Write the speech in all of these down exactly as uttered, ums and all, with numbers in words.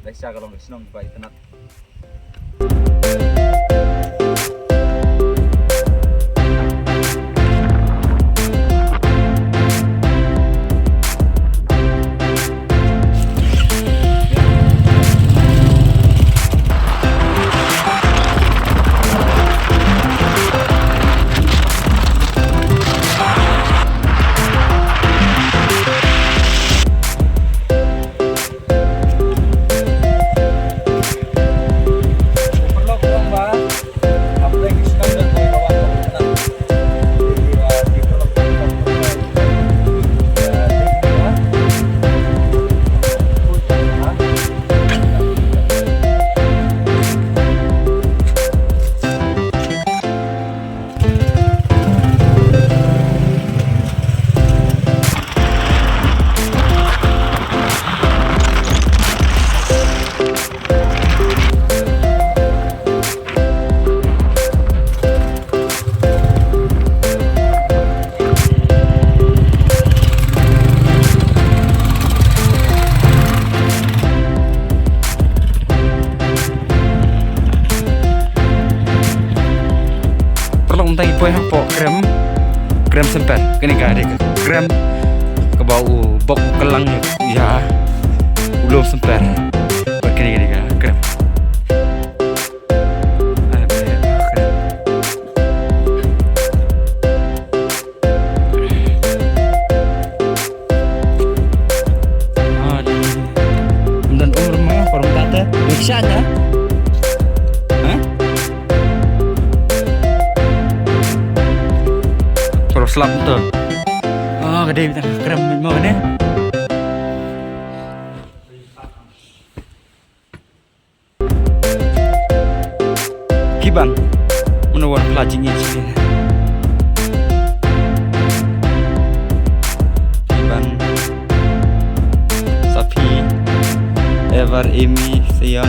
Ai sha ka long ka shnong ba itynnat. Paralok, mynta ngi poi hapoh krem, krem Semper. Kane ka dei ka krem kaba u bok u kyllang ïa u lum Semper. Bad kane ka dei ka krem. Ym don umr ma, por mynta te. Rickshaw nya. Ha? Por slap to. Ah, ka dei beit krem mo ne. Kiban. Mano wan pla jingïeit sini. Kiban. Sapi. Ever, Emi, Sion.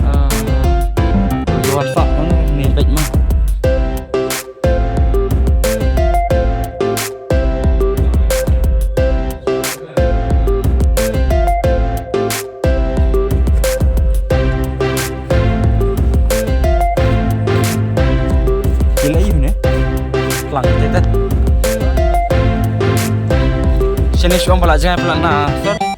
Ah, wan pla mano ni beit ma. Ila yu ne. Plang te te. Sini shuang pala jangai pala na sor.